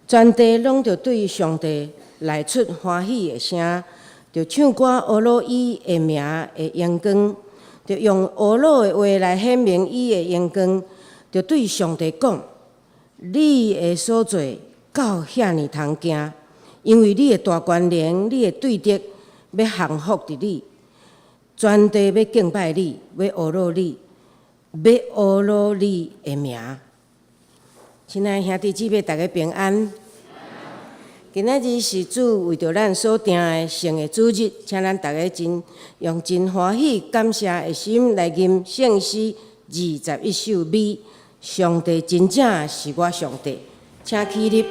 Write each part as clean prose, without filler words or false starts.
全地攏著對上帝來出歡喜的聲，著唱歌呵咾伊的名的榮光，著用呵咾的話來顯明伊的榮光，著對上帝講：你的所做到遐爾通驚，因為你的大權能，你的對德欲降服佇你，全地欲敬拜你，欲呵咾你，欲呵咾你的名。親愛兄弟姊妹，大家平安。今仔日是主為著咱所定的聖的主日，請咱大家真用真歡喜感謝的心來吟聖詩21首美。上帝真正是我上帝，請起立。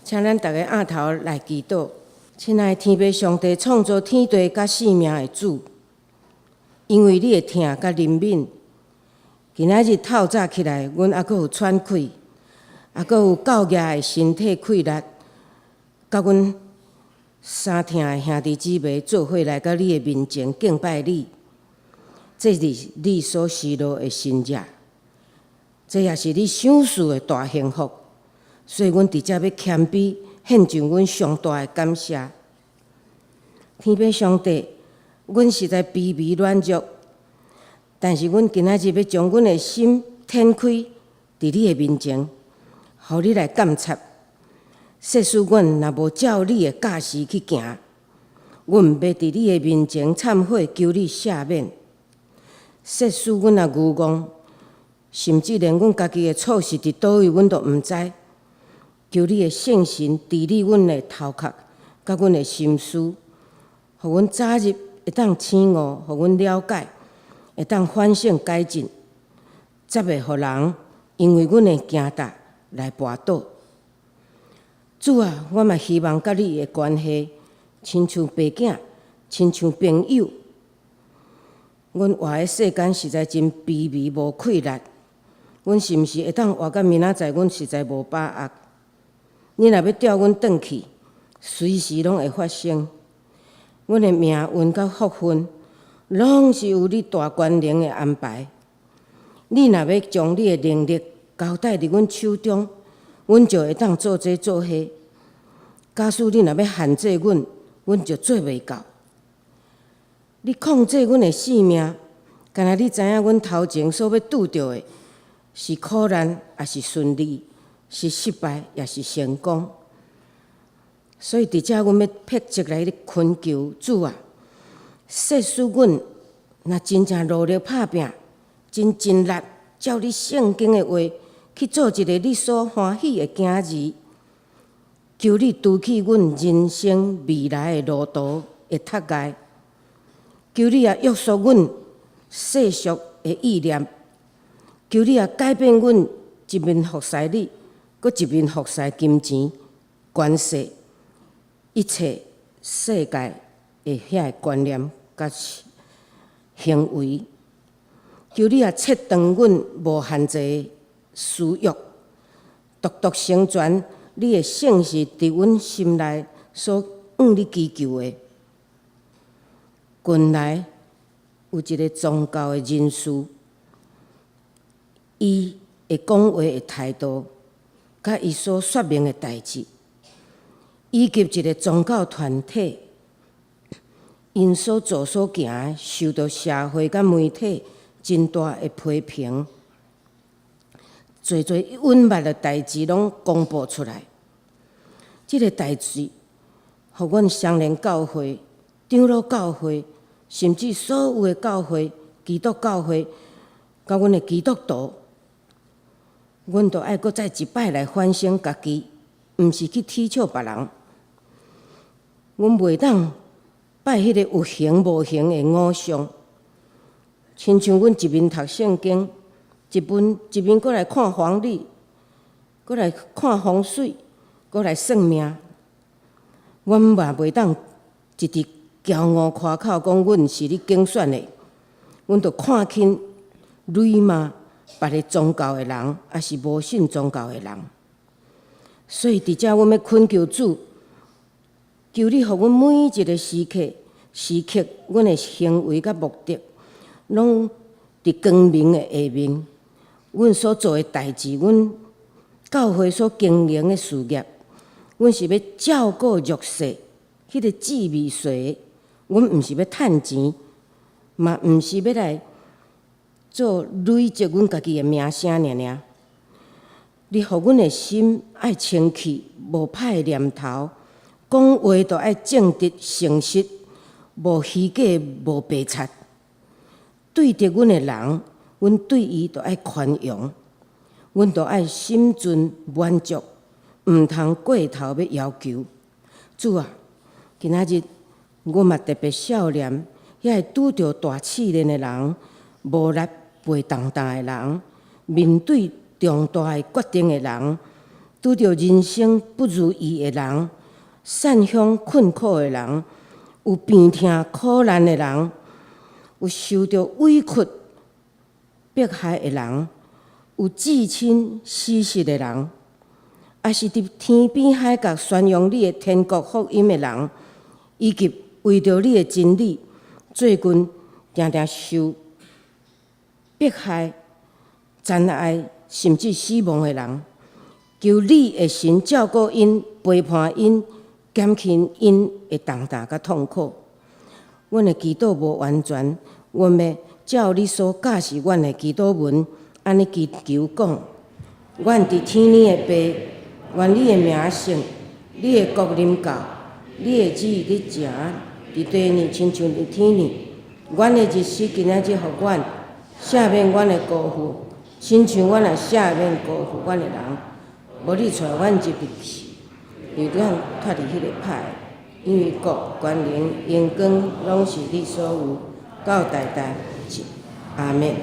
請咱逐家按頭來祈禱。親愛的天父上帝，創造天地佮生命的主，因為你的疼佮憐憫，今仔日透早起來，阮猶閣有喘氣，猶閣有夠額的身體氣力，佮阮三疼的兄弟姊妹做伙來到你的面前敬拜你。這是你所喜樂的生日，這也是你賞賜的大幸福。所以，阮佇遮欲謙卑，獻上阮上大的感謝。天父上帝，阮實在卑微軟弱，但是阮今仔日欲將阮的心展開佇你的面前，予你來監察。設使阮若無照你的教示去行，阮毋欲佇你的面前懺悔，求你赦免。設使阮若愚戇，甚至連阮家己的錯是佇佗位，阮都毋知。求你的聖神治理阮的頭殼，佮阮的心思，予阮早日會當醒悟，予阮了解，會當反省改進，才袂予人因為阮的行踏來跋倒。主啊，我嘛希望佮你的關係，親像爸囝，親像朋友。阮活佇世間實在真卑微無氣力，阮是毋是會當活到明仔載？阮實在無把握。你若欲調阮轉去，隨時攏會發生。阮的命運佮福分，攏是有你大權能的安排。你若欲將你的能力交代佇阮手中，阮就會當做這做彼。假使你若欲限制阮，阮就做袂到。你控制阮的性命，敢若你知影阮頭前所欲拄著的是苦難，抑是順利，是失敗，抑是成功。所以佇遮，阮欲迫切來懇求主啊，設使阮若真正努力拍拚，真盡力照你聖經的話去做一个你所歡喜的囝兒，求你除去阮人生未來的路途的窒礙，求你也約束阮世俗的意念，求你也改變阮一面服侍你，閣一面服侍金錢、權勢。一切世界的遐个觀念佮行為。求你也切斷阮無限制的私欲，獨獨成全你的聖事佇阮心內所向你祈求的。近來有一个宗教的人士，伊的講話的態度，佮伊所說明的代誌，以及一个宗教團體，𪜶所做所行的，受著社會佮媒體真大的批評，濟濟隱密的代誌攏公布出來。這个代誌，予阮雙連教會、長老教會，甚至所有的教會、基督教會，佮阮的基督徒，阮都愛閣再一擺來反省家己，毋是去恥笑別人。阮袂當拜彼个有形無形的偶像，親像阮一面讀聖經，一面一面閣來看黃曆，閣來看風水，閣來算命。阮嘛袂當一直驕傲誇口講阮是咧揀選的，阮著看輕辱罵別个宗教的人，抑是無信宗教的人。所以佇遮，阮欲懇求主，求你予阮每一个時刻、時刻，阮的行為佮目的，攏佇光明的下面。阮所做的代誌，阮教會所經營的事業，阮是欲照顧弱勢，彼个姊妹細，阮毋是欲趁錢，嘛毋是欲來做累積阮家己的名聲爾爾。你予阮的心愛清氣，無歹的念頭，講話都愛正直誠實，無虛假，無白賊。對著阮的人，阮對伊都愛寬容，阮都愛心存滿足，毋通過頭欲要求。主啊，今仔日我嘛特別數念遐个拄著大試煉的人，無力背重擔的人，面對重大的決定的人，拄著人生不如意的人，散鄉困苦的人，有病痛苦難的人，有受著委屈迫害的人，有至親死失的人，抑是佇天邊海角宣揚你的天國福音的人，以及為著你的真理，最近定定受迫害、殘害，甚至死亡的人，求你的神照顧𪜶，陪伴𪜶，減輕𪜶的重擔佮痛苦。阮的祈禱無完全，阮欲照你所教示阮的祈禱文，按呢祈求講：阮佇天頂的爸，願你的名聖，你的國臨到，你的旨意佇行，佇地呢親像佇天呢。阮的日食今仔日予阮，赦免阮的辜負，親像阮也赦免辜負阮的人。無你帶阮入去，予阮脫離彼个歹的，因為國、權能、榮光，攏是你所有，到代代。阿們。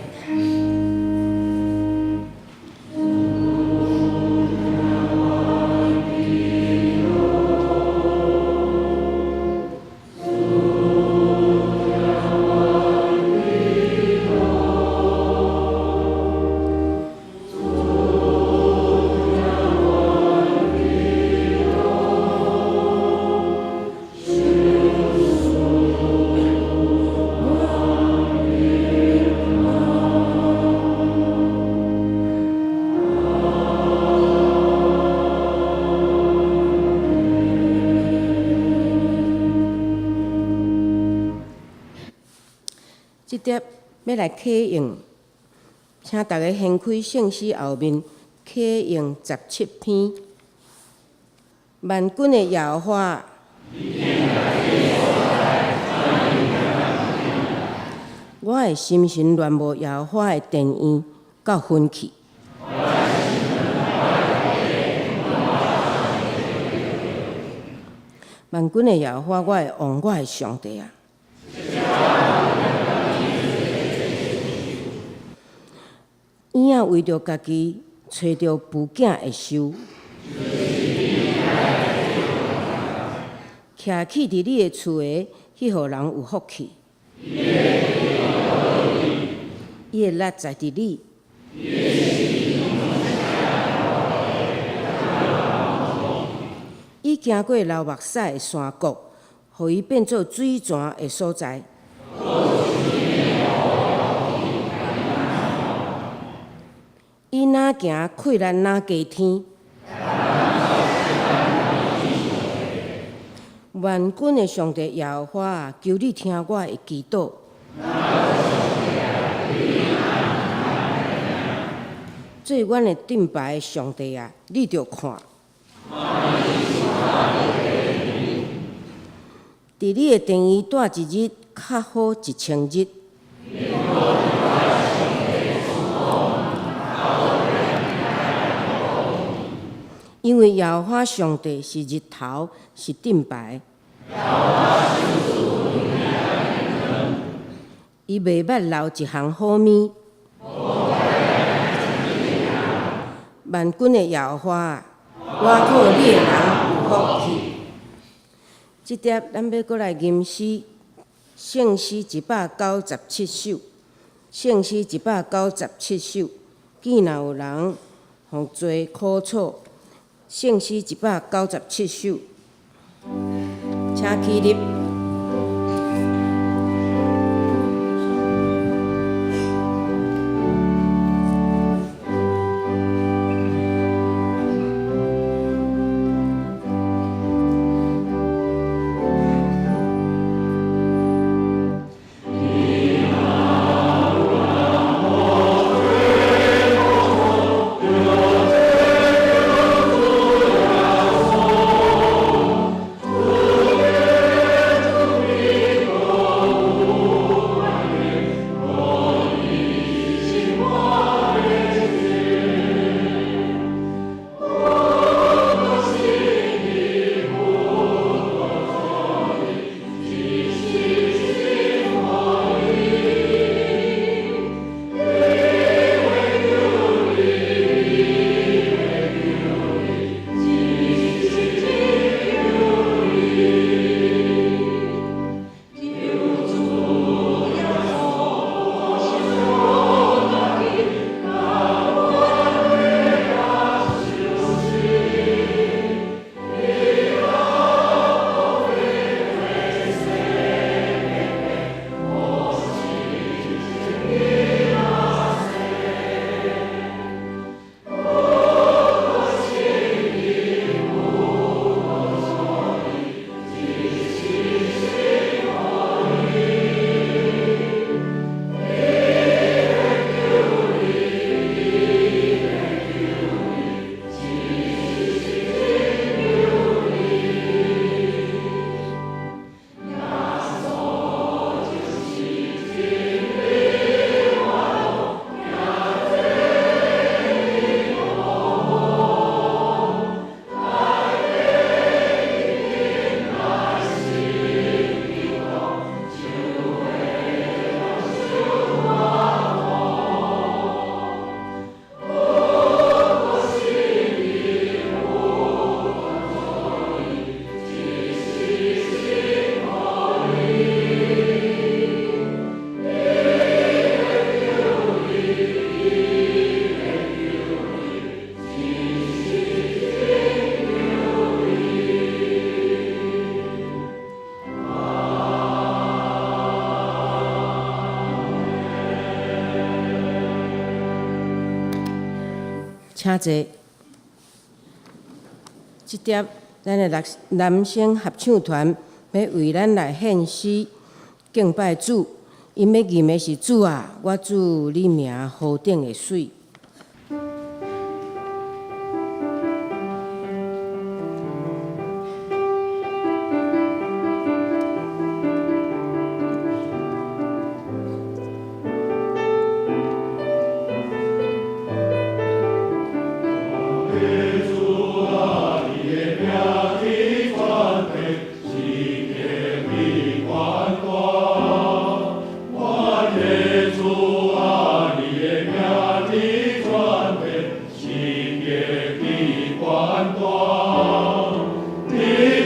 這碟欲來啟用，請逐家掀開聖詩後面啟用17篇。萬軍的耶和華，我的心神戀慕耶和華的殿院到昏去。萬軍的耶和華，我的王，我的上帝啊！嬰仔為著家己揣著哺囝的受，徛起佇你的厝的，彼號人有福氣。伊的力在佇你。伊行過流目屎的山谷，予伊變做水泉的所在。伊若行困難若加天。萬軍的上帝耶和華啊，求你聽我的祈禱。做阮的盾牌的上帝啊，你著看。佇你的殿宇蹛一日，較好一千日。因為耶和華上帝是日頭，是盾牌。伊袂捌留一項好物。萬軍的耶和華啊，倚靠你的人有福氣。這碟咱欲閣來吟詩，聖詩197首，聖詩197首，見若有人予做苦楚，聖詩197首，請起立。請坐。這碟咱的男聲合唱團欲為咱來獻詩敬拜主，𪜶欲吟的是主啊，我主你名何等的媠。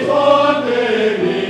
大，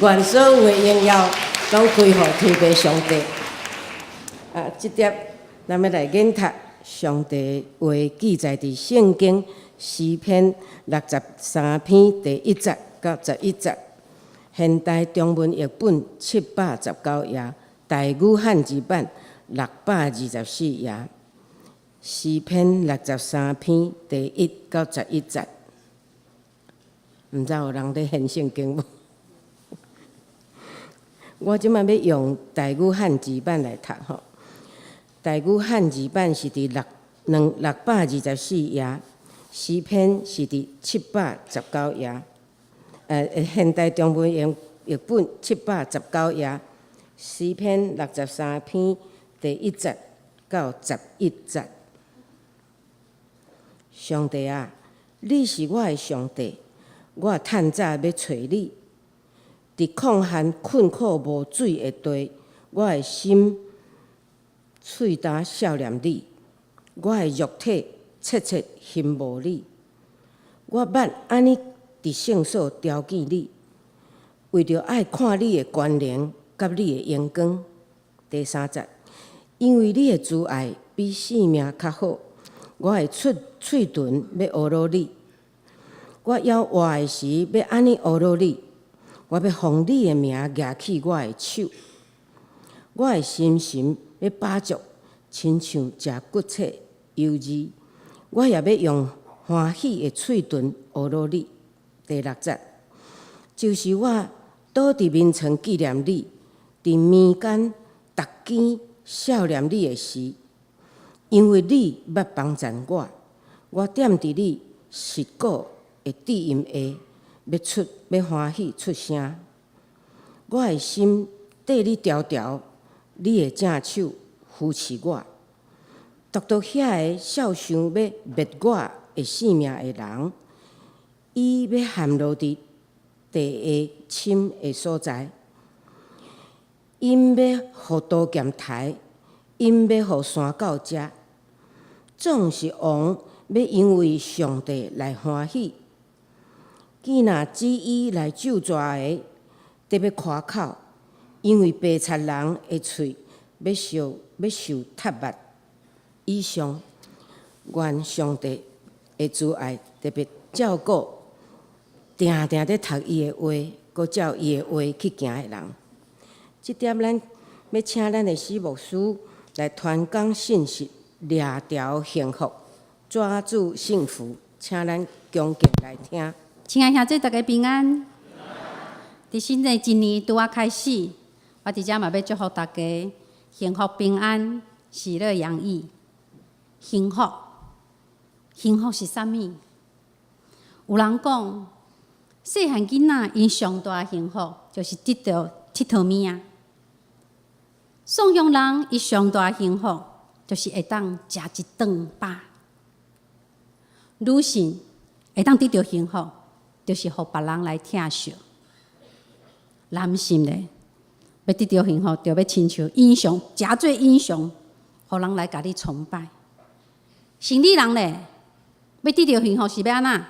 願所有的榮耀攏歸予天父上帝。啊，這碟咱欲來研讀上帝話記載佇聖經詩篇六十三篇第一節到十一節，現代中文譯本七百十九頁，台語漢字版六百二十四頁。詩篇六十三篇第一到十一節，毋知有人咧掀聖經無？我這擺欲用台語漢字版來讀吼。台語漢字版是佇六兩六百二十四頁，詩篇是佇七百十九頁。現代中文譯本七百十九頁，詩篇六十三篇第一節到十一節。上帝啊，你是我的上帝，我趁早欲揣你。佇曠旱困苦無水的地，我的心喙焦數念你，我的肉體切切欣慕你。我捌按呢佇聖所朝見你，為著愛看你的權能佮你的榮光。第三節，因為你的慈愛比性命較好，我的出喙唇欲呵咾你。我猶活的時欲按呢呵咾你。我欲奉你的名舉起我的手，我的心神欲飽足，親像食骨冊油膩。我也欲用歡喜的喙唇呵咾你。第六節，就是我倒佇眠床紀念你，佇暝間逐更數念你的時，因為你捌幫贊我，我踮佇你實古的至陰下。欲出欲歡喜出聲，我的心綴你牢牢，你的正手扶持我。獨獨遐个肖想欲滅我的性命的人，伊欲陷落佇地下深的所在。𪜶欲予刀劍刣，𪜶欲予山狗食。總是王欲因為上帝來歡喜。見若指伊來咒詛的，得欲誇口，因為白賊人的喙欲受欲受踢捌。以上，願上帝的慈愛特別照顧，定定咧讀伊的話，閣照伊的話去行的人。這點咱欲請咱的史牧師來傳講信息，掠牢幸福，抓住幸福，請咱恭敬來聽。親愛兄弟，大家平安。佇新的一年拄仔開始，我佇遮嘛欲祝福大家幸福平安、喜樂洋溢。幸福，幸福是啥物？有人講，細漢囡仔𪜶上大幸福就是得著𨑨迌物仔。宋鄉人伊上大幸福就是會當食一頓飽。女性會當得著幸福，就是予別人來疼惜。男性咧，欲得著幸福，就欲親像英雄，誠做英雄，予人來共你崇拜。生理人咧，欲得著幸福是欲按怎？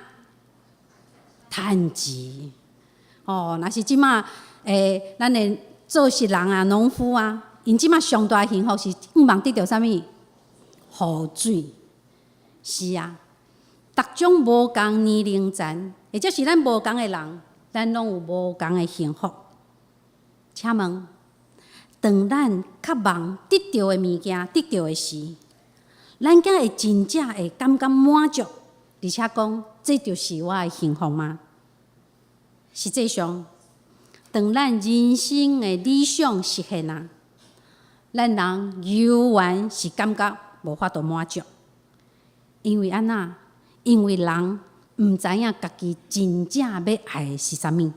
趁錢。哦，若是這馬咱的做事人啊、農夫啊，𪜶這馬上大幸福是向望得著啥物？雨水。是啊，逐種無仝年齡層，或者是咱無仝的人，咱攏有無仝的幸福。請問，當咱渴望得著的物件得著的時，咱敢會真正會感覺滿足，而且講這就是我的幸福嗎？實際上，當咱人生的理想實現啊，咱人猶原是感覺無法度滿足，因為按怎？因為人毋知影家己真正欲愛的是啥物。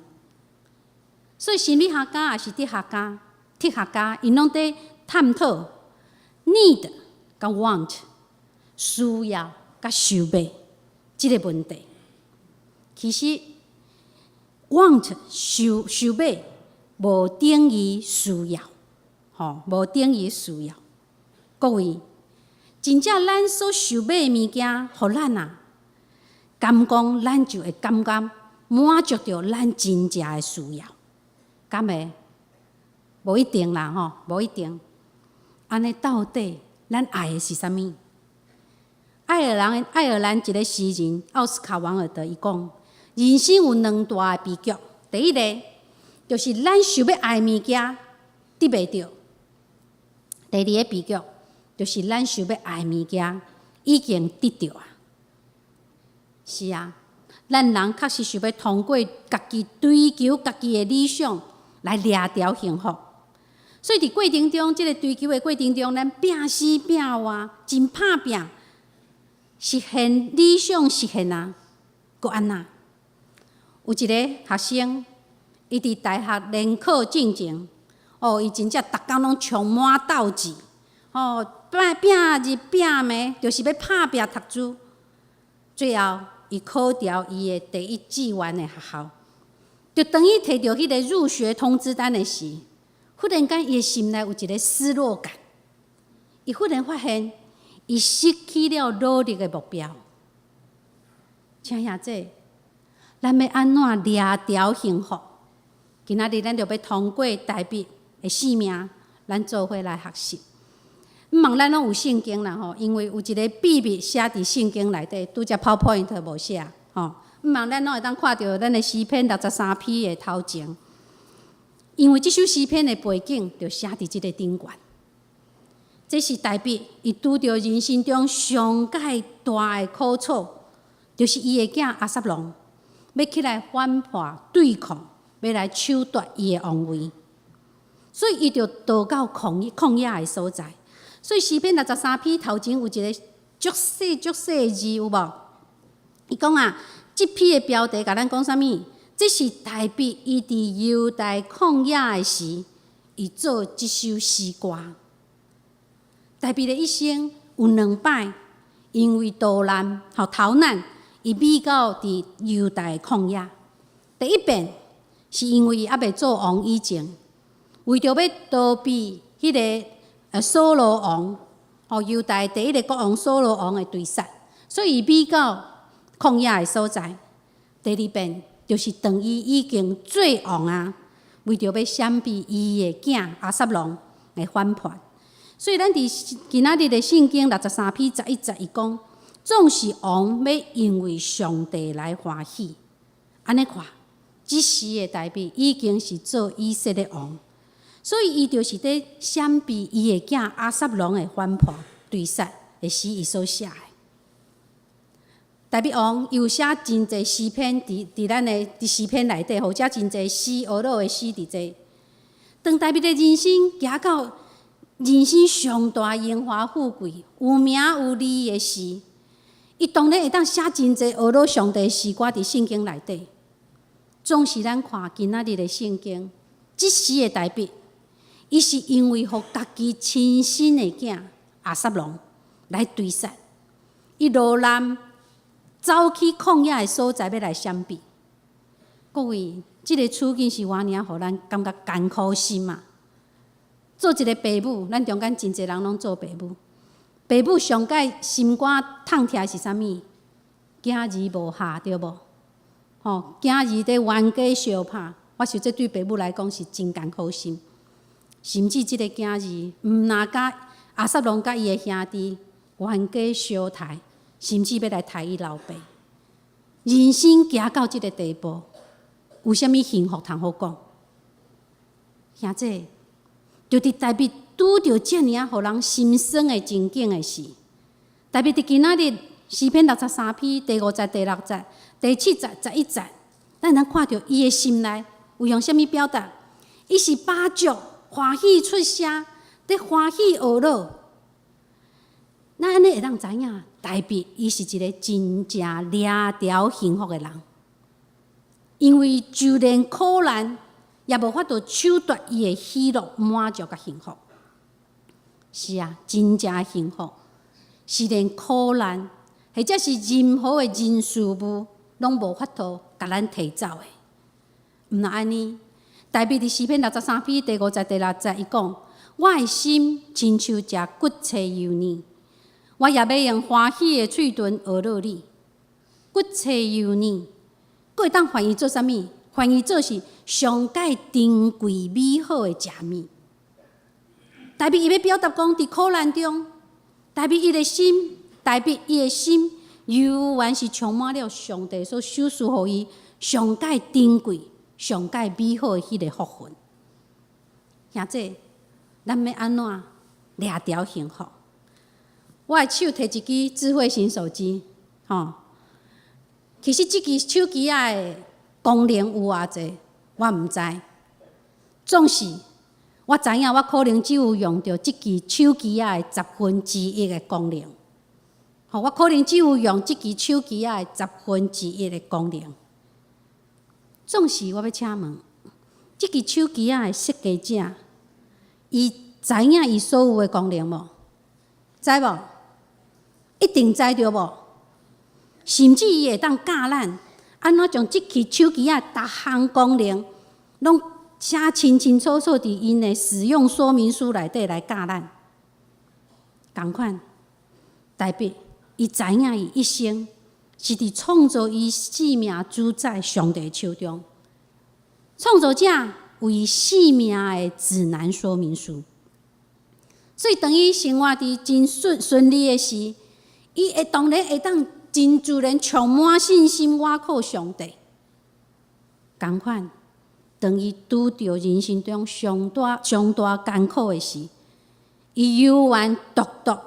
所以心理學家抑是哲學家、哲學家，𪜶攏佇探討 need 佮 want 需要佮想欲這个問題。其實 want 想想欲無等於需要，吼，無等於需要。各位，真正咱所想欲的物件，予咱啊，敢講咱就會感覺滿足著咱真正的需要？敢會？無一定啦，吼，無一定。按呢到底咱愛的是啥物？愛爾蘭一个詩人奧斯卡王爾德伊講，人生有兩大的悲劇。第一个就是咱想欲愛的物件得袂著；第二个悲劇就是咱想欲愛的物件已經得著啊。是啊，咱人確實想欲通過家己追求家己的理想來掠著幸福。所以佇過程中，這个追求的過程中，咱拚死拚活，真拍拚，實現理想實現啊，閣按怎？有一个學生，伊佇大學聯考進前，哦，伊真正逐工攏充滿鬥志，哦，拚拚日拚暝，就是欲拍拚讀書。最後，伊考著伊的第一志願的學校。就當伊提著彼个入學通知單的時，忽然間伊的心內有一个失落感。伊忽然發現，伊失去了努力的目標。親兄弟，咱欲按怎掠著幸福？今仔日咱就欲通過大衛的生命，咱做伙來學習。毋茫咱攏有聖經啦吼，因為有一个秘密寫佇聖經內底，拄才 PowerPoint 無寫吼。毋茫咱攏會當看著咱的詩篇六十三篇的頭前，因為這首詩篇的背景就寫佇這个頂懸。這是大衛伊拄著人生中上蓋大的苦楚，就是伊的囝押沙龍欲起來反叛對抗，欲來搶奪伊的王位，所以伊就逃到曠野的所在。所以詩篇六十三篇頭前有一个足細足細的字，有無？伊講啊，這篇的標題共咱講啥物？這是大衛伊佇猶大曠野的時，伊做這首詩歌。大衛的一生有兩擺，因為逃難、吼逃難，伊避到佇猶大曠野。第一遍是因為伊猶未做王以前，為著欲逃避彼个掃羅王，吼猶大第一个國王掃羅王的追殺，所以伊避到曠野的所在。第二遍就是當伊已經做王啊，為著欲閃避伊的囝押沙龍的反叛。所以咱佇今仔日的聖經六十三篇十一節，伊講，總是王欲因為上帝來歡喜。按呢看，這時的大衛已經是做以色列王，所以伊就是佇閃避伊的囝押沙龍的反叛追殺的時，伊所寫的。大衛王伊有寫真濟詩篇，佇咱的佇詩篇內底，或者真濟詩，呵咾的詩佇這。當大衛的人生行到人生上大榮華富貴、有名有利的事，伊當然會當寫真濟呵咾上帝詩歌佇聖經內底。總是咱看今仔日的聖經，這時的大衛，伊是因為予家己親生的囝押沙龍來追殺，伊落難走去曠野的所在，欲來閃避。各位，這个處境是偌爾予咱感覺艱苦心啊！做一个爸母，咱中間真濟人攏做爸母。爸母上蓋心肝痛疼的是啥物？囝兒無孝，對無？吼，囝兒佇冤家相拍，我想這對爸母來講是真艱苦心。甚至這个囝兒毋若佮押沙龍佮伊的兄弟冤家相刣，甚至欲來刣伊老爸。人生行到這个地步，有啥物幸福通好講？兄弟，就佇大衛拄著遮爾仔予人心酸的情景的時，大衛佇今仔日詩篇63篇第五節、第六節、第七節、11節，咱通看著伊的心內有用啥物表達？伊是飽足歡喜出聲，佇歡喜呵咾。咱按呢會當知影，大衛伊是一个真正掠著幸福的人，因為就連苦難也無法度搶奪伊的喜樂、滿足佮幸福。是啊，真正幸福是連苦難或者是任何的人事物，攏無法度共咱提走的。毋若按呢，大衛佇詩篇63篇第五節、第六節，伊講：我的心親像食骨髓油膩，我也欲用歡喜的喙唇呵咾你。骨髓油膩，閣會當翻譯做啥物？翻譯做是上蓋珍貴美好的食物。大衛伊欲表達講，佇苦難中，大衛伊的心，猶原是充滿了上帝所賞賜予伊上蓋珍貴、上蓋美好的彼个福分。兄弟，咱欲按怎掠著幸福？我的手提一支智慧型手機，吼。其實這支手機仔的功能有偌濟，我毋知。總是我知影，我可能只有用著這支手機仔的1/10的功能。吼，我可能只有用這支手機仔的1/10的功能。總是我欲請問，這支手機仔的設計者，伊知影伊所有的功能無？知無？一定知著無？甚至伊會當教咱按怎將這支手機仔逐項功能，攏寫清清楚楚佇𪜶的使用說明書內底來教咱。仝款，大衛伊知影伊一生是佇創造伊生命主宰上帝手中，創造者有伊生命的指南說明書。所以當伊生活佇真順順利的時，伊會當然會當真自然充滿信心，倚靠上帝。仝款，當伊拄著人生中上大上大艱苦的時，伊猶原獨獨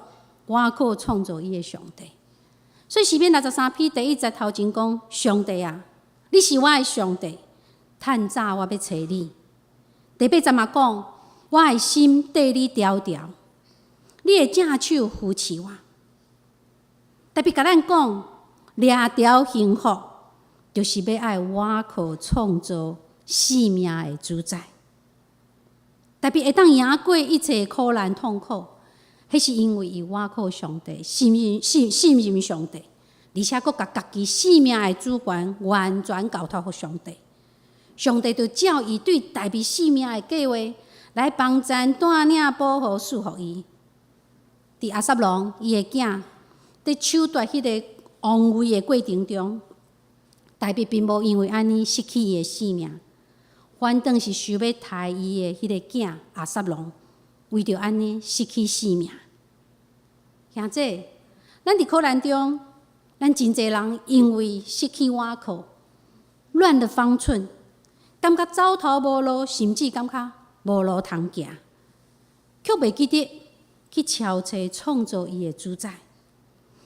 倚靠創造伊的上帝。所以詩篇63篇第一節頭前講：上帝啊，你是我的上帝，趁早我欲揣你。第八節嘛講：我的心綴你牢牢，你的正手扶持我。特別共咱講，掠著幸福，就是欲愛倚靠創造生命的主宰。特別會當贏過一切苦難痛苦，彼是因為伊倚靠上帝，信任信信任上帝，而且閣共家己生命的主權完全交託予上帝。上帝就照伊對大衛生命的計劃來幫贊、帶領、保護、賜福伊。佇押沙龍，伊的囝佇搶奪彼个王位的過程中，大衛並無因為按呢失去伊的性命，反轉是想欲刣伊的彼个囝押沙龍，為著按呢失去性命。兄弟，咱佇苦難中，咱真濟人因為失去倚靠，亂了方寸，感覺走投無路，甚至感覺無路通行，卻袂記得去敲揣創造伊的主宰，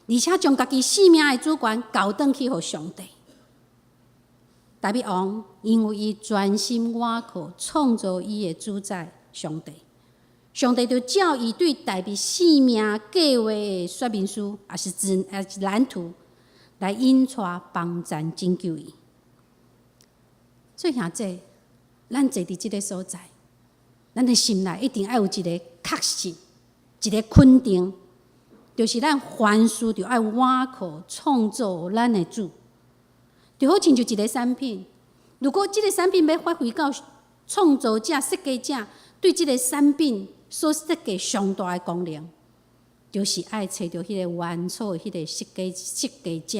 而且將家己生命的主權交轉去予上帝。大衛王因為伊專心倚靠創造伊的主宰上帝，上帝就照伊對大衛性命計劃的說明書，抑是指抑是藍圖，來引帶幫贊拯救伊。所以兄弟，咱坐佇這个所在，咱的心內一定愛有一个確信，一个肯定，就是咱凡事就愛倚靠創造咱的主，就好親像一个產品，如果這个產品欲發揮到創造者、設計者對這个產品所設計上大的功能，就是愛揣著彼个原初的彼个設計者，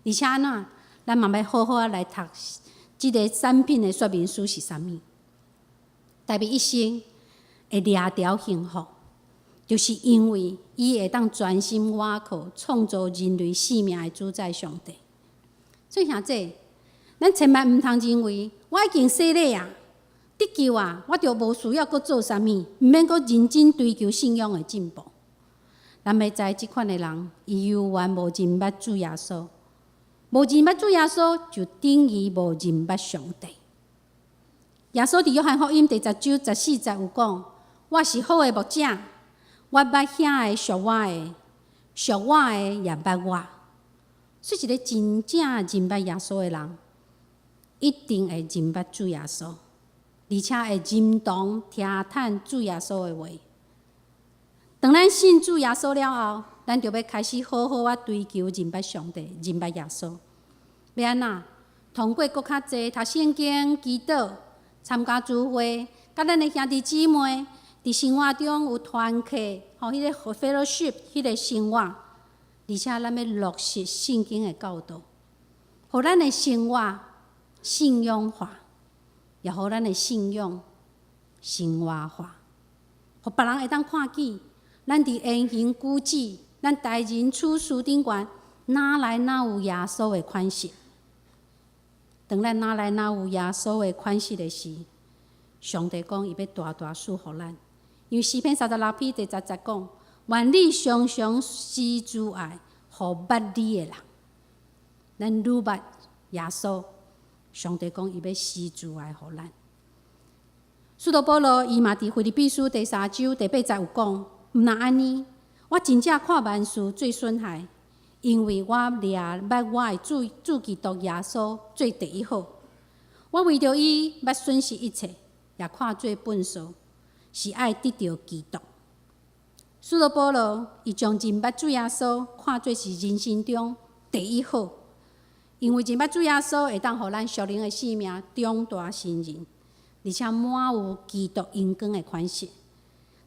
而且按怎，咱嘛欲好好仔來讀這个產品的說明書是啥物。大衛一生會掠著幸福，就是因為伊會當專心倚靠創造人類生命的主宰上帝。所以兄弟，咱千萬毋通認為我已經洗禮啊，得救啊，我就無需要閣做啥物，毋免閣認真追求信仰的進步。咱欲知這款的人，伊猶原無認捌主耶穌，無認捌主耶穌，就等於無認捌上帝。耶穌佇約翰福音第十章十四節有講：我是好的牧者，我捌遐个屬我的，屬我的也捌我。所以，一个真正認捌耶穌的人，一定會認捌主耶穌，而且會認同聽趁主耶穌的話。當咱信主耶穌了後，咱就欲開始好好仔追求認捌上帝、認捌耶穌。欲按怎？通過閣較濟讀聖經、祈禱、參加聚會，佮咱的兄弟姊妹佇生活中有團契，吼，彼个 fellowship，彼个生活，而且咱欲落實聖經的教導，予咱的生活信仰化，也予咱的信仰生活化，予別人會當看見，咱佇言行舉止、咱待人處事頂懸，哪來哪有耶穌的款式？當咱哪來哪有耶穌的款式的時，上帝講伊欲大大賜予咱。因為詩篇36篇第十節講：願你常常施慈愛，予捌你的人。咱愈捌耶穌，上帝講伊欲施慈愛予咱。使徒保羅伊嘛佇腓立比書第三章第八節有講：毋但按呢，我真正看萬事做損害，因為我掠捌我的主主基督耶穌做第一好。我為著伊捌損失一切，也看做糞掃，是愛得著基督。使徒保羅伊將認捌主耶穌看做是人生中第一好，因為認捌主耶穌會當予咱屬靈的生命長大成人，而且滿有基督榮光的款式。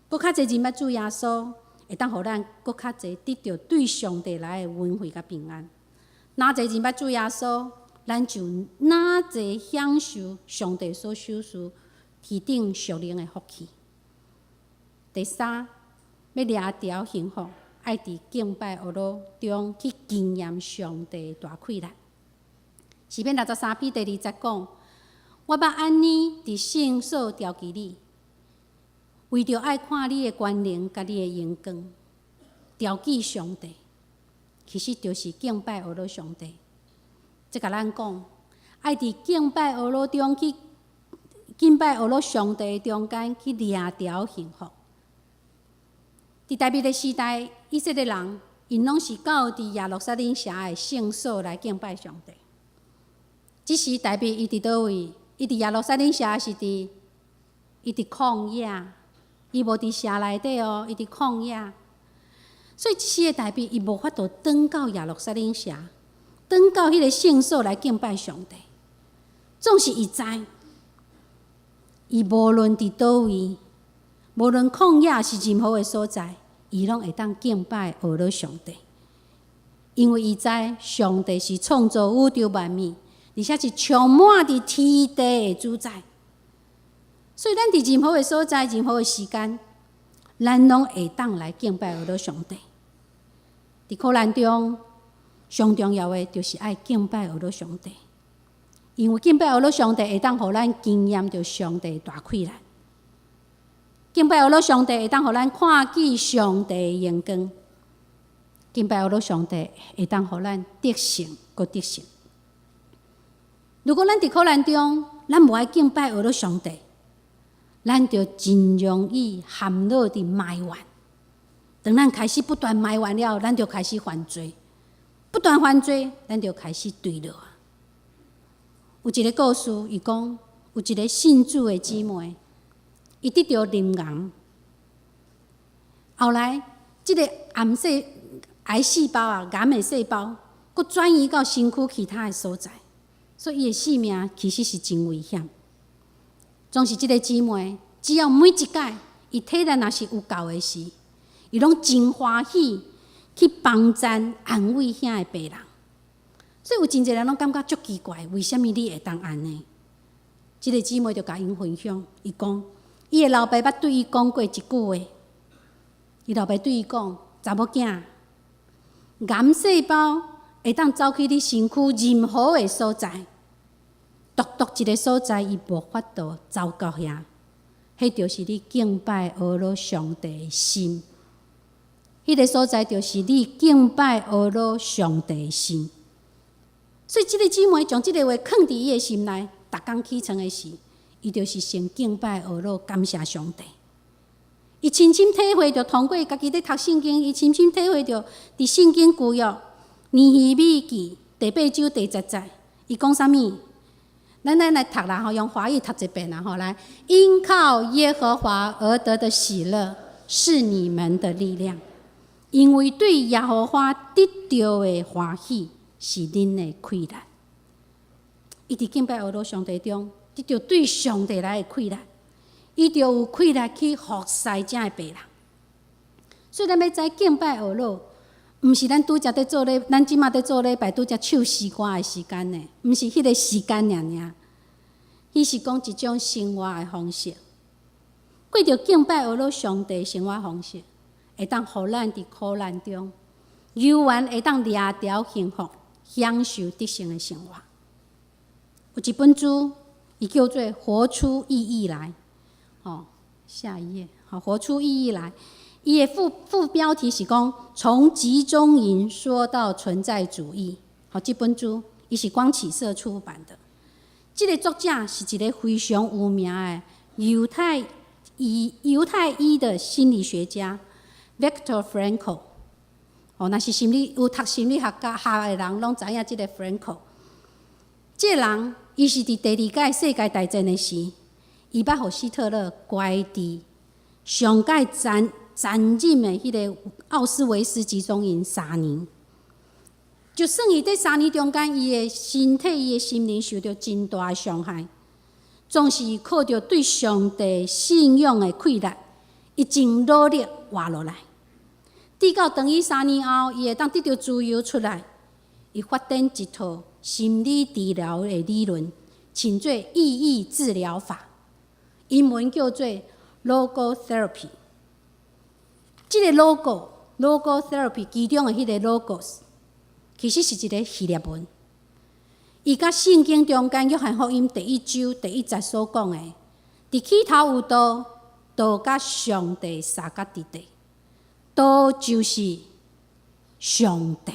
閣較濟認捌主耶穌，會當予咱閣較濟得著對上帝來的恩惠佮平安。若濟認捌主耶穌，咱就若濟享受上帝所賞賜天頂屬靈的福氣。第三，欲掠著幸福，愛佇敬拜學樂中去經驗上帝大氣力。詩篇63篇第二節講：我捌按呢佇聖所調記你，為著愛看你的權能佮你的榮光，調記上帝，其實就是敬拜學樂上帝。這共咱講，愛佇敬拜學樂中去敬拜學樂上帝中間去掠著幸福。佇大衛的時代，以色列人𪜶攏是到佇耶路撒冷城的聖所來敬拜上帝。這時大衛伊佇佗位？伊佇耶路撒冷城是佇伊佇曠野，伊無佇城內底哦，伊佇曠野。所以這時的大衛伊無法度轉到耶路撒冷城，轉到彼个聖所來敬拜上帝。總是伊知，伊無論佇佗位，無論曠野是任何的所在，伊攏會當敬拜學樂上帝，因為伊知上帝是創造宇宙萬物，而且是充滿佇天地的主宰。所以，咱佇任何的所在、任何的時間，咱攏會當來敬拜學樂上帝。佇苦難中，上重要的就是愛敬拜學樂上帝，因為敬拜學樂上帝會當予咱經驗著上帝大氣力。敬拜學樂上帝會當予咱看見上帝的榮光。敬拜學樂上帝會當予咱得勝，閣得勝。如果咱佇苦難中，咱無愛敬拜學樂上帝，咱就真容易陷落佇埋怨。當咱開始不斷埋怨了，咱就開始犯罪，不斷犯罪，咱就開始墜落。有一个故事，伊講有一个信主的姊妹，伊得著淋癌，後來這个癌細胞啊，癌的細胞，閣轉移到身軀其他的所在，所以伊的性命其實是真危險。總是這个姊妹，只要每一擺伊體力若是有夠的時，伊攏真歡喜去幫贊安慰遐的病人。所以有真濟人攏感覺足奇怪，為啥物你會當按呢？這个姊妹就共𪜶分享，伊講，伊的老爸捌對伊講過一句話，伊老爸對伊講：查某囝，癌細胞會當走去你身軀任何的所在，獨獨一个所在，伊無法度走到遐，彼就是你敬拜阿羅上帝的心。彼个所在就是你敬拜阿羅上帝的心。所以，這个姊妹將這个話囥佇伊的心內，逐工起床的時，伊就是先敬拜阿羅，感謝上帝。伊深深體會著，通過家己咧讀聖經，伊深深體會著，佇聖經舊約尼希米記第八章第十節，伊講啥物？咱來讀啦吼，用華語讀一遍啦吼，來，因靠耶和華而得的喜樂是你們的力量，因為對耶和華得著的歡喜是恁的氣力。伊佇敬拜阿羅上帝中，得著對上帝來的氣力，伊就有氣力去服侍遮的病人。所以咱欲知敬拜阿羅，毋是咱拄才佇做禮，咱這馬佇做禮拜拄才唱詩歌的時間呢，毋是彼个時間爾爾。彼是講一種生活的方式，過著敬拜阿羅上帝生活方式，會當予咱佇苦難中，猶原會當掠著幸福，享受得勝的生活。有一本書，伊叫做《活出意義來》。哦，下一頁，好，活出意義來。伊的副標題是講從集中營說到存在主義。好，這本書伊是光啟社出版的。這个作者是一个非常有名的猶太裔的心理學家 Viktor Frankl。哦，若是心理有讀心理學的人，攏知影這个 Frankl。這个人伊是佇第二擺世界大戰的時，伊捌予希特勒關佇上蓋殘忍的彼个奧斯維斯集中營三年。就算伊佇三年中間，伊的身體、伊的心靈受著真大的傷害，總是靠著對上帝信仰的氣力，伊真努力活落來。直到當伊三年後，伊會當得著自由出來，伊發展一套心理治療的理論，稱做意義治療法，英文叫做 Logotherapy。這个 logotherapy 其中的彼个 logos，其實是一个希臘文。伊佮聖經中間約翰福音第一章第一節所講的，佇起頭有道，道佮上帝相佮佇地，道就是上帝。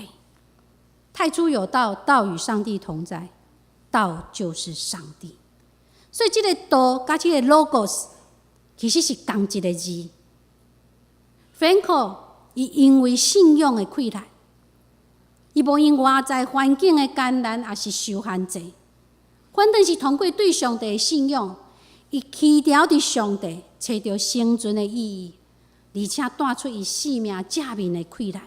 太初有道，道與上帝同在，道就是上帝。所以這个道佮這个 logos 其實是仝一个字。Frankl 伊因為信仰的氣力，伊無因外在環境的艱難，抑是受限制，反正是通過對上帝的信仰，伊祈禱佇上帝，揣著生存的意義，而且帶出伊生命正面的氣力。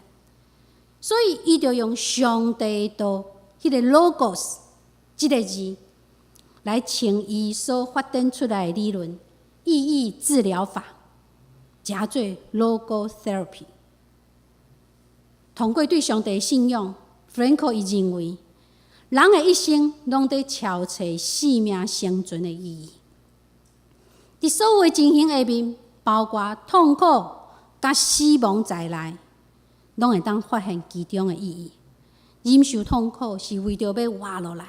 所以，伊就用上帝道彼个 logos 這个字來稱伊所發展出來的理論——意義治療法，稱做 logotherapy。通過對上帝的信仰，Frankl 伊認為，人的一生攏佇撨揣生命生存的意義。佇所有的情形下面，包括痛苦佮死亡在內，攏會當發現其中的意義。忍受痛苦是為著欲活落來。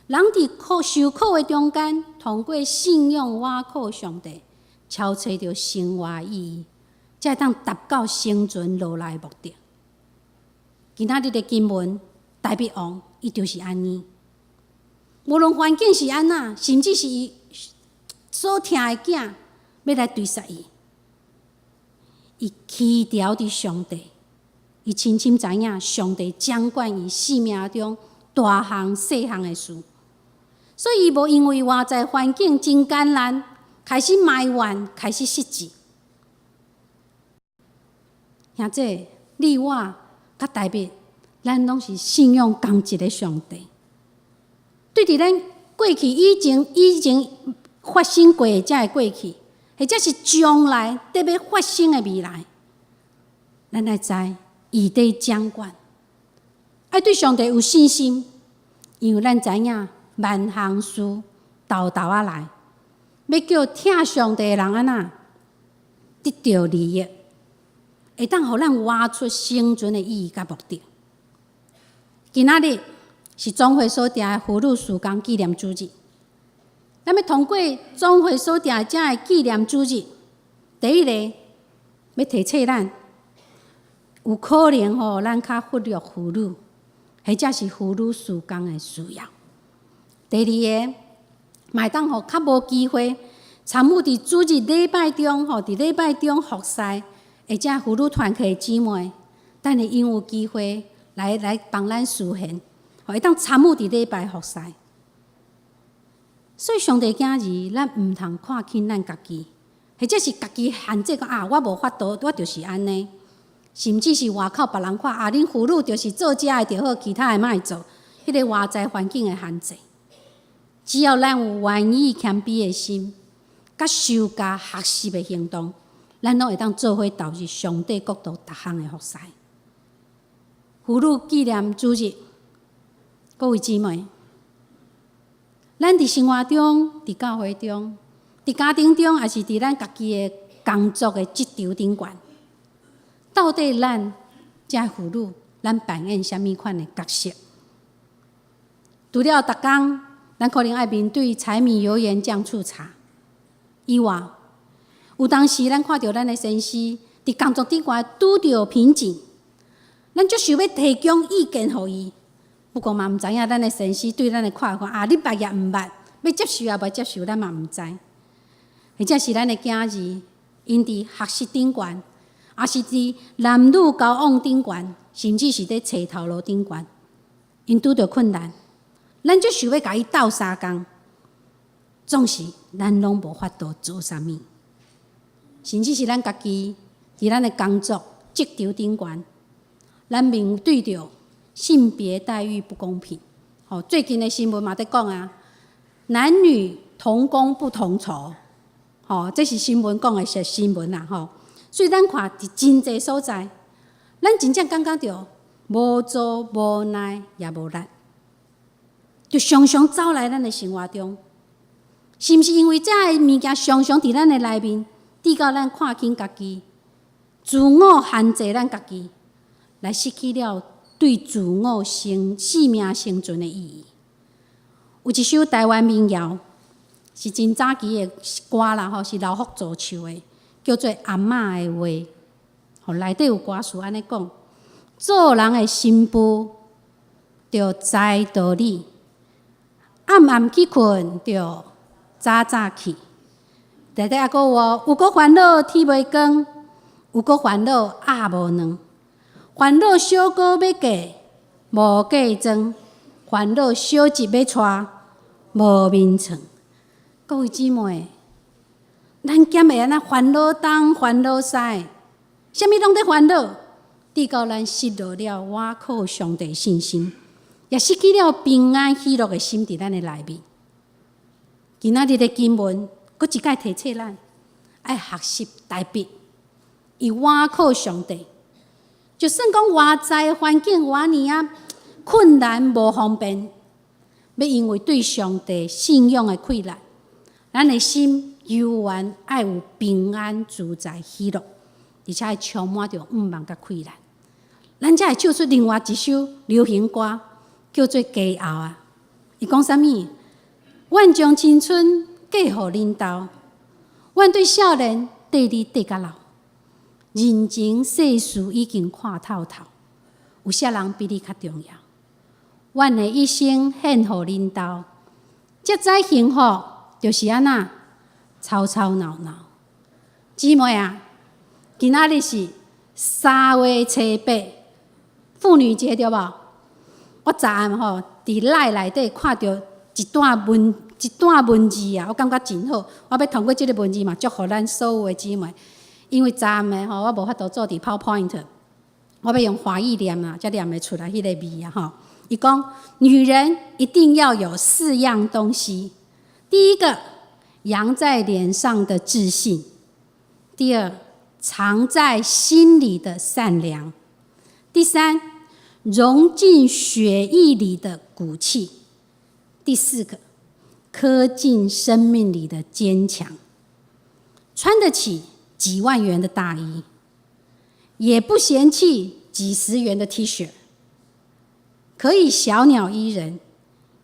人佇受苦的中間，通過信仰倚靠上帝，撨揣著生活的意義，才會當達到生存落來的目的。今仔日的經文，大衛王，伊就是按呢。無論環境是按怎，甚至是伊所疼的囝欲來追殺伊，伊起牢佇上帝，伊深深知影上帝掌管伊生命中大項細項的事，所以伊無因為外在環境真艱難，開始埋怨，開始失志。兄弟，你我佮大衛，咱攏是信仰仝一个上帝。對佇咱過去以前發生過的這个過去，或者是將來得欲發生的未來，咱愛知伊佇掌管，愛對上帝有信心，因為咱知影萬項事沓沓仔來，欲叫疼上帝的人按怎得著利益，會當予咱活出生存的意義佮目的。今仔日是總會所定的婦女事工紀念主日，咱欲通過總會所定的這个紀念主日，第一个欲提醒咱，有可能吼，咱較忽略婦女，或者是婦女事工的需要。第二个，嘛會當予較無機會參與佇主日禮拜中吼，佇禮拜中服侍，或者婦女團契的姊妹，等下𪜶有機會來幫咱司獻，會當參與佇禮拜服侍。所以上帝囝兒，咱毋通看輕咱家己，或者是家己限制講啊，我無法度，我就是按呢。甚至是外口別人看啊，恁婦女就是做這个就好，其他的莫做。彼个外在環境的限制，只要咱有願意謙卑的心，佮受教學習的行動，咱攏會當做伙投入上帝國度逐項的服侍。婦女紀念主日，各位姊妹，咱佇生活中、佇教會中、佇家庭中，抑是佇咱家己的工作的職場頂懸，到底咱這婦女，咱扮演啥物款的角色？除了逐工，咱可能愛面對柴米油鹽醬醋茶以外，有當時咱看著咱的先生佇工作頂懸拄著瓶頸，咱足想欲提供意見予伊，不過嘛毋知影咱的先生對咱的看法啊，你捌抑毋捌，欲接受抑袂接受，咱嘛毋知。或者是咱的囝兒，𪜶佇學習頂懸，抑是佇男女交往頂懸，甚至是佇揣頭路頂懸，𪜶拄著困難，咱足想欲共伊鬥相共，總是咱攏無法度做啥物，甚至是咱家己佇咱的工作職場頂懸，咱面對著性別待遇不公平。吼，最近的新聞嘛佇講啊，男女同工不同酬，吼，這是新聞講的是新聞啦，吼。所以咱看佇真濟所在，咱真正感覺著無助、無奈也無力，就常常走來咱的生活中，是毋是因為這个物件常常佇咱的內面，致到咱看輕家己，自我限制咱家己，來失去了對自我生命生存的意義。有一首台灣民謠，是真早期的歌啦，吼，是劉福助唱的，叫做《阿嬤的話》。吼，內底有歌詞按呢講：做人的新婦，著知道理；暗暗去睏，著早早起。內底猶閣有，有閣煩惱天袂光，有閣煩惱鴨無卵，煩惱小姑欲嫁無嫁妝，煩惱小侄欲娶無眠床。各位姊妹，咱敢會按呢煩惱東煩惱西，啥物攏佇煩惱，直到咱失落了倚靠上帝信心，也失去了平安喜樂的心佇咱的內面。今仔日的經文，閣一擺提醒咱，愛學習大衛，伊倚靠上帝。就算講外在環境偌爾仔困難無方便，欲因為對上帝信仰的氣力，咱的心猶原愛有平安自在喜樂，而且愛充滿著向望佮氣力。咱才會唱出另外一首流行歌，叫做《家後》啊。伊講啥物？阮將青春嫁予恁兜，阮對少年綴你綴甲老。人情世事已經看透透，有啥人比你較重要？阮的一生獻予恁兜，才知幸福就是按怎，吵吵鬧鬧。姊妹啊，今仔日是3月初8婦女節對無？我昨暗吼佇 LINE 內底看著一段文字啊，我感覺真好。我欲通過這个文字嘛，祝福咱所有的姊妹。因為昨暗的吼，我無法度做佇 PowerPoint，我欲用華語念啊，才念會出來彼个字啊吼。伊講，女人一定要有四樣東西：第一個，揚在臉上的自信；第二，藏在心裡的善良；第三，融進血液裡的骨氣；第四個，刻進生命裡的堅強。穿得起幾萬元的大衣，也不嫌棄幾十元的 T 恤，可以小鳥依人，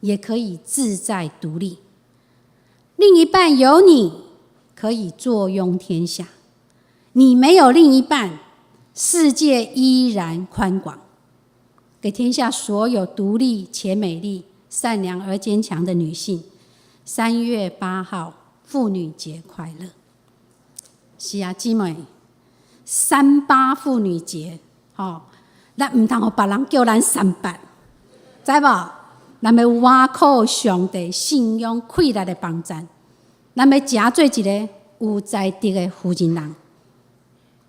也可以自在獨立。另一半有你，可以坐擁天下；你沒有另一半，世界依然寬廣。給天下所有獨立且美麗、善良而堅強的女性，3月8號婦女節快樂！是啊，姊妹，三八婦女節，吼，咱毋通予別人叫咱三八，知無？咱欲倚靠上帝信仰氣力的幫贊，咱欲成做一个有才德的婦人人。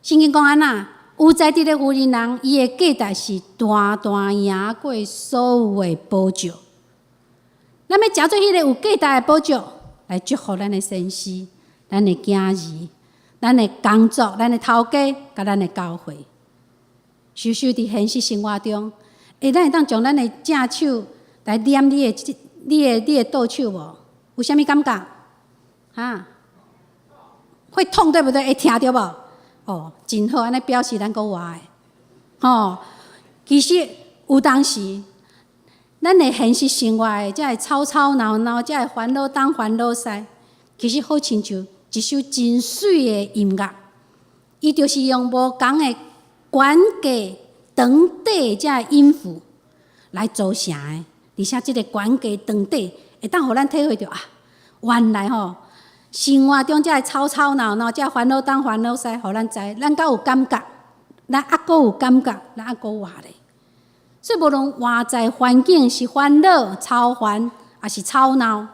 聖經講按怎？有才德的婦人人，伊的價值是大大贏過所有的寶石。咱欲成做彼个有價值的寶石，來祝福咱的先生、咱的囝兒、咱的工作、咱的頭家、佮咱的教會。常常佇現實生活中，咱會當將咱的正手來捏你的倒手無？有啥物感覺？哈？會痛對不對？會疼著無？哦，真好，按呢表示咱閣活的。吼，其實有當時，咱的現實生活的這个吵吵鬧鬧，這个煩惱東煩惱西，其實好親像一首真媠的音樂，伊就是用無仝的懸低長短這个音符來組成的，而且這个懸低長短會當予咱體會著啊，原來吼生活中這个吵吵鬧鬧，這个煩惱東煩惱西，予咱知，咱閣有感覺，咱猶閣有感覺，咱猶閣活咧。所以無論外在環境是煩惱、操煩，抑是吵鬧，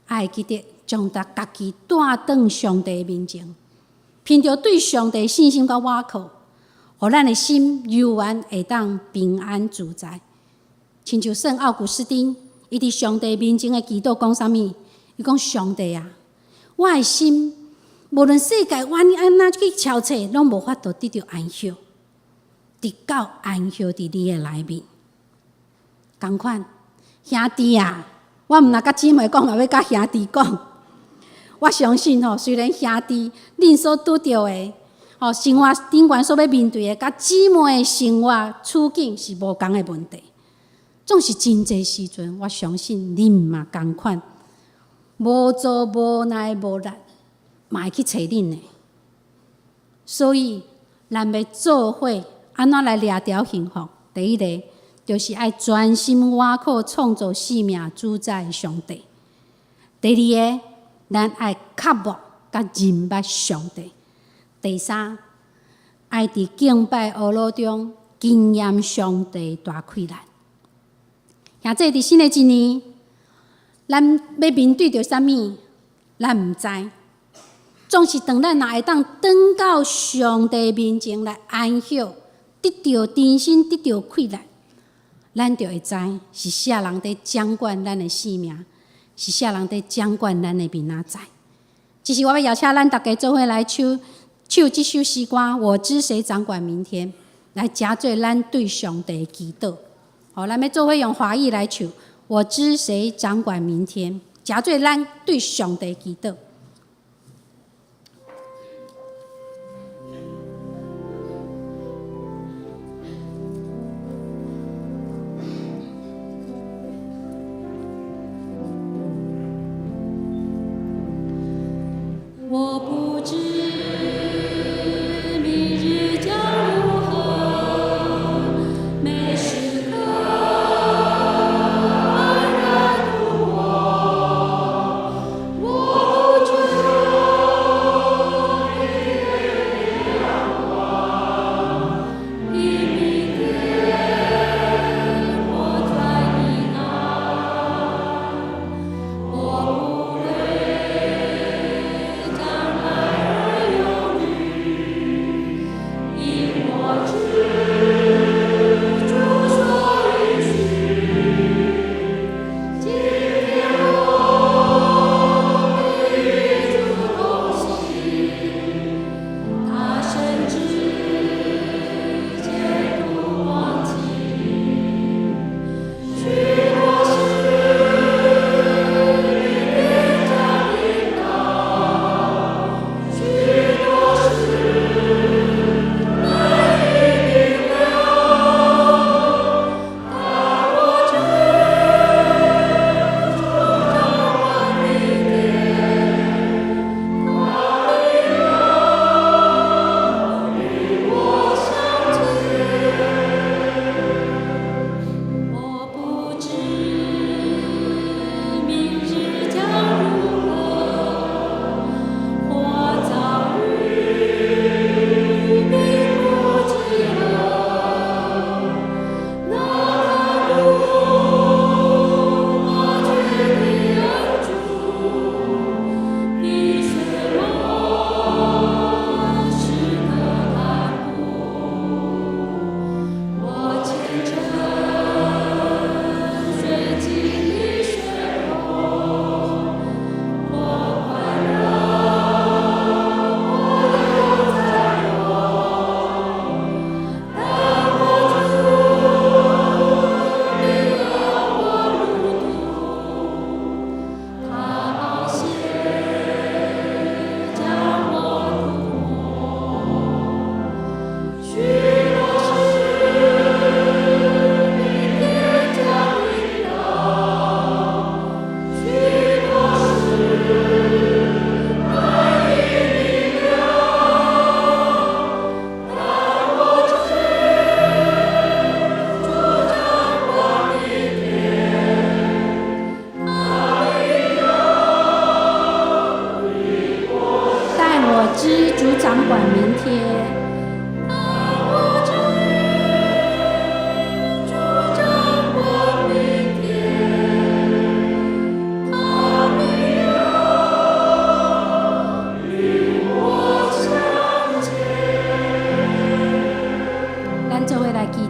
愛記得將家己帶轉上帝面前，憑著對上帝信心佮倚靠，予咱的心猶原會當平安自在。親像聖奧古斯丁，伊佇上帝面前的祈禱講啥物？伊講上帝啊，我的心無論世界按怎去敲掣，攏無法度得著安息，直到安息佇你的內面。仝款兄弟啊，我毋若佮姊妹講，嘛欲佮兄弟講。我相信吼，雖然兄弟恁所拄著的吼生活頂懸所欲面對的，佮姊妹的生活處境是無仝的問題。總是真濟時陣，我相信恁嘛仝款，無助無奈無力，嘛會去揣恁的。所以，咱欲做伙按怎來掠著幸福？第一个就是愛專心倚靠創造生命主宰的上帝。第二个，咱愛渴慕佮認捌上帝。第三，愛佇敬拜學樂中經驗上帝大氣力。兄弟，佇新的一年，咱欲面對著啥物，咱毋知。總是當咱若會當轉到上帝面前來安息，得著重新得著氣力，咱就會知是啥人佇掌管咱的性命，是啥人佇掌管咱的明仔載。只是我欲邀請咱逐家做伙來唱唱這首詩歌，我知誰掌管明天，來成做咱對上帝的祈禱。好，咱欲做伙用華語來唱，我知誰掌管明天，成做咱對上帝祈禱。我不知明日將如何，每時刻安然度過。我不知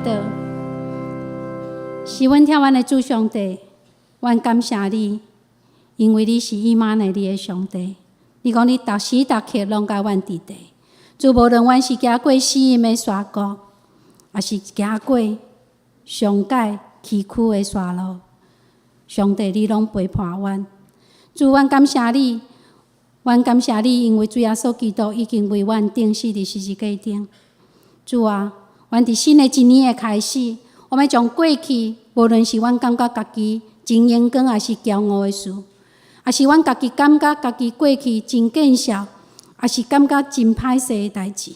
禱。是阮疼阮的主上帝，阮感謝你，因為你是以馬內利的上帝。你講你逐時逐刻攏佮阮佇咧。主，無論阮是行過死蔭的山谷，抑是行過上界崎嶇的山路，上帝你攏陪伴阮。主，阮感謝你，阮感謝你，因為主耶穌基督已經為阮釘死佇十字架頂。主啊，阮佇新的一年的開始，我們將過去，無論是阮感覺家己真勇敢，抑是驕傲的事，抑是阮家己感覺家己過去真見笑，抑是感覺真歹勢的代誌，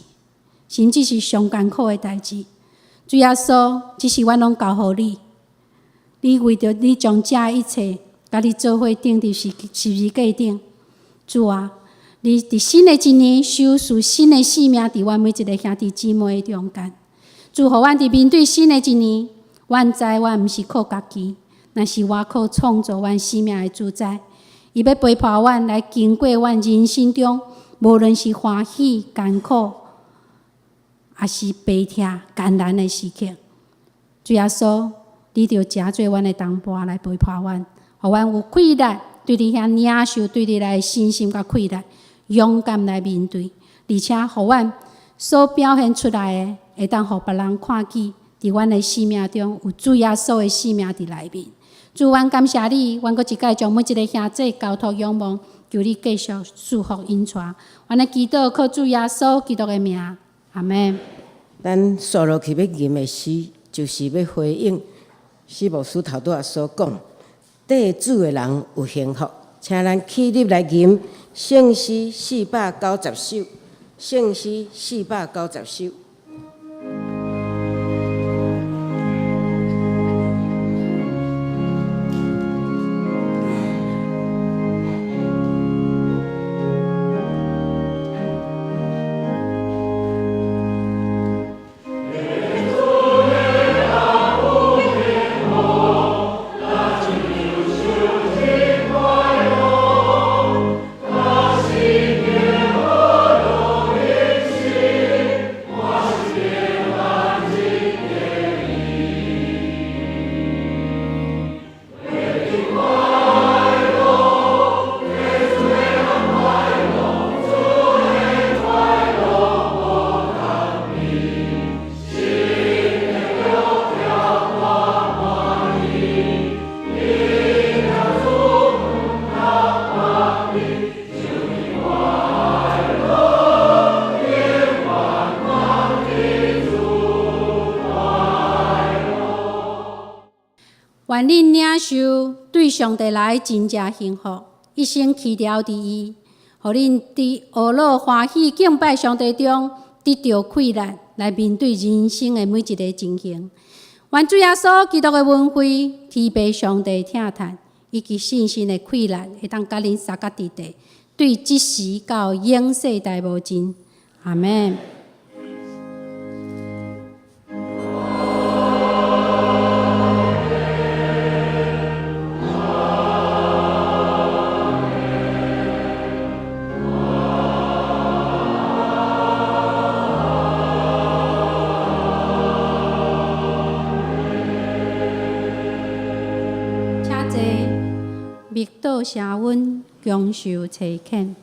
甚至是上艱苦的代誌。主耶穌，這是阮攏交予你，你為著你將這一切，共你做伙釘佇十字架頂。主啊，你佇新的一年賞賜新的生命，佇阮每一个兄弟姊妹的中間。主，予阮佇面對新的一年，阮知阮毋是靠家己，若是倚靠創造阮生命的主宰。伊欲陪伴阮來經過阮人生中，無論是歡喜、艱苦，抑是悲痛、艱難的時刻。主耶穌，你著成做阮的同伴來陪伴阮，予阮有氣力對你遐領受對你來的信心佮氣力，勇敢來面對，而且予阮所表現出來的，會當予別人看見，佇阮的生命中有主耶穌的生命佇內面。主，阮感謝你，阮閣一擺將每一个兄弟交託仰望，求你繼續賜福引帶。阮的祈禱靠主耶穌基督的名，阿們。咱紲落去欲吟的詩，就是欲回應史牧師頭拄仔所講，綴主的人有幸福。請咱起立來吟聖詩490首，聖詩490首。願恁領受對上帝來真正幸福，一生祈禱佇伊，予恁佇呵樂歡喜敬拜上帝中得著氣力，來面對人生的每一个情形。願主耶穌基督的恩惠、天父上帝疼惜，以及聖神的氣力，會當佮恁相佮佇咧，對這時到永世代無盡。阿們。請坐，默禱聲阮，享受差遣。